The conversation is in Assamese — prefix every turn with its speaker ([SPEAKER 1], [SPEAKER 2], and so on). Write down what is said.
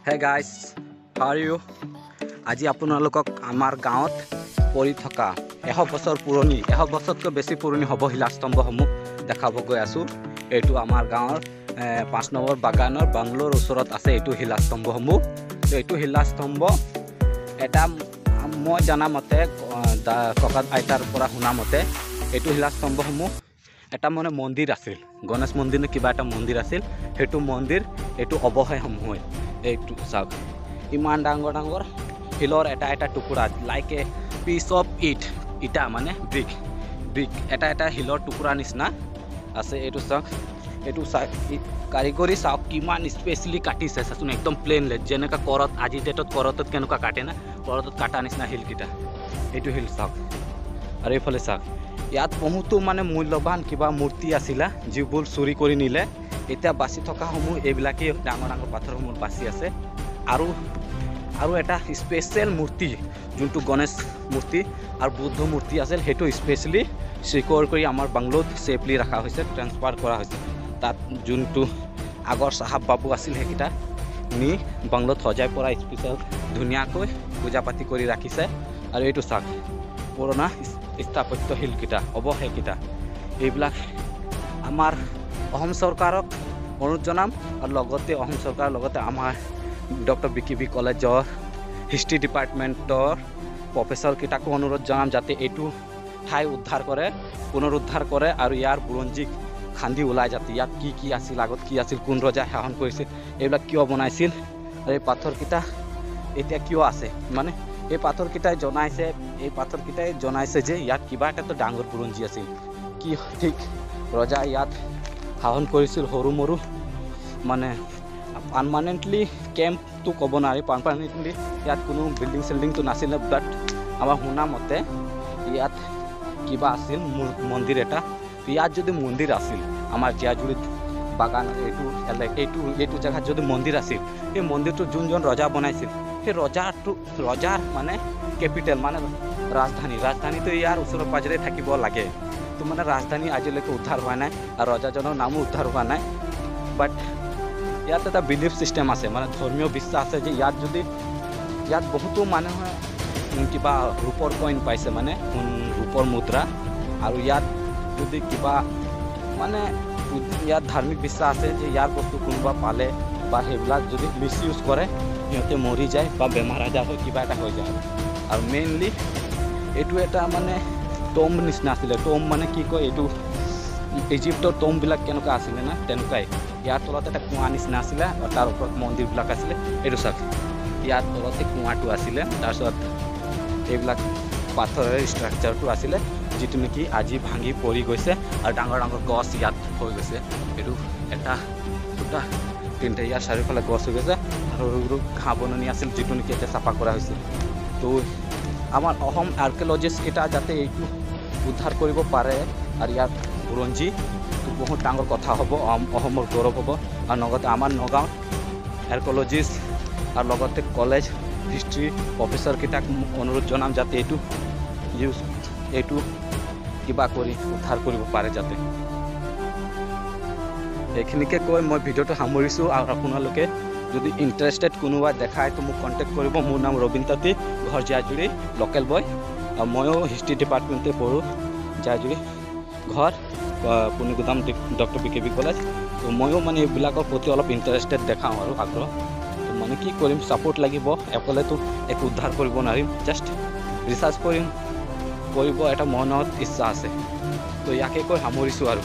[SPEAKER 1] Hey guys, how are you? আজি আপোনালোকক আমাৰ গাঁৱত পৰি থকা 100 বছৰ পুৰণি, 100 বছৰতকৈ বেছি পুৰণি হ'ব শিলাস্তম্ভসমূহ দেখাব গৈ আছোঁ। এইটো আমাৰ গাঁৱৰ 5 নম্বৰ বাগানৰ বাংলোৰ ওচৰত আছে এইটো শিলাস্তম্ভসমূহ। এইটো শিলাস্তম্ভ এটা মই জনা মতে, ককা আইতাৰ পৰা শুনা মতে, এইটো শিলাস্তম্ভসমূহ এটা মানে মন্দিৰ আছিল, গণেশ মন্দিৰ নে কিবা এটা মন্দিৰ আছিল। সেইটো মন্দিৰ এইটো অৱশেষসমূহ হয়। এইটো চাওক, ইমান ডাঙৰ ডাঙৰ শিলৰ এটা এটা টুকুৰা, like a piece of it, ইটা মানে ব্ৰিক, ব্ৰিক এটা এটা শিলৰ টুকুৰা নিচিনা আছে। এইটো চাওক, এইটো চাওক, কাৰিকৰী চাওক কিমান স্পেচিয়েলি কাটিছে। চাচোন একদম প্লেইন, যেনেকুৱা কৰত আজিৰ ডেটত কৰতত কেনেকুৱা কাটে না, কৰতত কাটা নিচিনা শিলকেইটা। এইটো শিল চাওক। আৰু এইফালে চাওক, ইয়াত বহুতো মানে মূল্যৱান কিবা মূৰ্তি আছিলে যিবোৰ চুৰি কৰি নিলে। এতিয়া বাচি থকাসমূহ এইবিলাকেই ডাঙৰ ডাঙৰ পাথৰসমূহ বাচি আছে। আৰু এটা স্পেচিয়েল মূৰ্তি, যোনটো গণেশ মূৰ্তি আৰু বুদ্ধ মূৰ্তি আছিল, সেইটো স্পেচিয়েলি চিকিউৰ কৰি আমাৰ বাংলোত ছেফলি ৰখা হৈছে, ট্ৰেন্সফাৰ কৰা হৈছে। তাত যোনটো আগৰ চাহাব বাবু আছিল সেইকেইটা নি বাংলোত সজাই পৰাই স্পেচিয়েল ধুনীয়াকৈ পূজা পাতি কৰি ৰাখিছে। আৰু এইটো চাওক, পুৰণা স্থাপত্য শিলকেইটা, অৱশেষকেইটা। এইবিলাক আমাৰ অসম চৰকাৰক অনুৰোধ জনাম, আৰু লগতে অসম চৰকাৰৰ লগতে আমাৰ ডক্টৰ বি কে বি কলেজৰ হিষ্ট্ৰী ডিপাৰ্টমেণ্টৰ প্ৰফেচৰকেইটাকো অনুৰোধ জনাম যাতে এইটো ঠাই উদ্ধাৰ কৰে, পুনৰুদ্ধাৰ কৰে আৰু ইয়াৰ বুৰঞ্জীক খান্দি ওলাই যাতে ইয়াত কি কি আছিল, আগত কি আছিল, কোন ৰজাই শাসন কৰিছিল, এইবিলাক কিয় বনাইছিল, আৰু এই পাথৰকেইটা এতিয়া কিয় আছে। মানে এই পাথৰকেইটাই জনাইছে, এই পাথৰকেইটাই জনাইছে যে ইয়াত কিবা এটাতো ডাঙৰ বুৰঞ্জী আছিল। কি ঠিক ৰজা ইয়াত শাসন কৰিছিল, সৰু মৰু মানে পাৰ্মানেণ্টলি কেম্পটো ক'ব নোৱাৰি, পাৰ্মানেণ্টলি ইয়াত কোনো বিল্ডিং চিল্ডিংটো নাছিলে, বাট আমাৰ শুনা মতে ইয়াত কিবা আছিল মন্দিৰ এটা। ইয়াত যদি মন্দিৰ আছিল, আমাৰ জীয়াজুৰিত বাগান এইটো এইটো এইটো জেগাত যদি মন্দিৰ আছিল, সেই মন্দিৰটো যোনজন ৰজা বনাইছিল, সেই ৰজাটো ৰজাৰ মানে কেপিটেল মানে ৰাজধানী, ৰাজধানীটো ইয়াৰ ওচৰে পাজৰে থাকিব লাগে। তো মানে ৰাজধানী আজিলৈকে উদ্ধাৰ হোৱা নাই আৰু ৰজাজনৰ নামো উদ্ধাৰ হোৱা নাই। বাট ইয়াত এটা বিলিফ চিষ্টেম আছে, মানে ধৰ্মীয় বিশ্বাস আছে যে ইয়াত যদি ইয়াত বহুতো মানুহে কিবা ৰূপৰ কইন পাইছে, মানে ৰূপৰ মুদ্ৰা, আৰু ইয়াত যদি কিবা মানে ইয়াত ধাৰ্মিক বিশ্বাস আছে যে ইয়াৰ বস্তু কোনোবা পালে বা সেইবিলাক যদি মিছ ইউজ কৰে সিহঁতে মৰি যায় বা বেমাৰ আজাৰ হৈ কিবা এটা হৈ যায়। আৰু মেইনলি এইটো এটা মানে টম নিচিনা আছিলে। টম মানে কি কয়, এইটো ইজিপ্তৰ টমবিলাক কেনেকুৱা আছিলে না, তেনেকুৱাই। ইয়াৰ তলত এটা কুঁৱা নিচিনা আছিলে আৰু তাৰ ওপৰত মন্দিৰবিলাক আছিলে। এইটো চাওক, ইয়াৰ তলতে কুঁৱাটো আছিলে, তাৰপিছত এইবিলাক পাথৰেৰে ষ্ট্ৰাকচাৰটো আছিলে, যিটো নেকি আজি ভাঙি পৰি গৈছে আৰু ডাঙৰ ডাঙৰ গছ ইয়াত হৈ গৈছে। এইটো এটা দুটা তিনিটা ইয়াৰ চাৰিওফালে গছ হৈ গৈছে আৰু সৰু সৰু ঘাঁহ বননি আছিল, যিটো নেকি এতিয়া চাফা কৰা হৈছে। তো আমাৰ অসম আৰ্কিঅলজিষ্টকেইটা যাতে এইটো উদ্ধাৰ কৰিব পাৰে আৰু ইয়াৰ বুৰঞ্জী বহুত ডাঙৰ কথা হ'ব, অসমৰ গৌৰৱ হ'ব। আৰু লগতে আমাৰ নগাঁৱত আৰ্কিঅলজিষ্ট আৰু লগতে কলেজ হিষ্ট্ৰী প্ৰফেচৰকেইটাক অনুৰোধ জনাম যাতে এইটো ইউজ এইটো কিবা কৰি উদ্ধাৰ কৰিব পাৰে যাতে। এইখিনিকে কৈ মই ভিডিঅ'টো সামৰিছোঁ। আৰু আপোনালোকে যদি ইণ্টাৰেষ্টেড কোনোবা দেখায় তো মোক কণ্টেক্ট কৰিব। মোৰ নাম ৰবীন তাঁতী, ঘৰ জীয়াজুৰি, লোকেল বয়। আৰু ময়ো হিষ্ট্ৰী ডিপাৰ্টমেণ্টতে পঢ়োঁ, জীয়াজুৰি ঘৰ, Puniguda doctor B K B college. তো ময়ো মানে এইবিলাকৰ প্ৰতি অলপ ইণ্টাৰেষ্টেড দেখাওঁ আৰু আগ্ৰহ। তো মানে কি কৰিম, ছাপৰ্ট লাগিব, অকলেতো একো উদ্ধাৰ কৰিব নোৱাৰিম, জাষ্ট ৰিচাৰ্চ কৰিম, কৰিব এটা মনত ইচ্ছা আছে। তো ইয়াকে কৈ সামৰিছোঁ আৰু।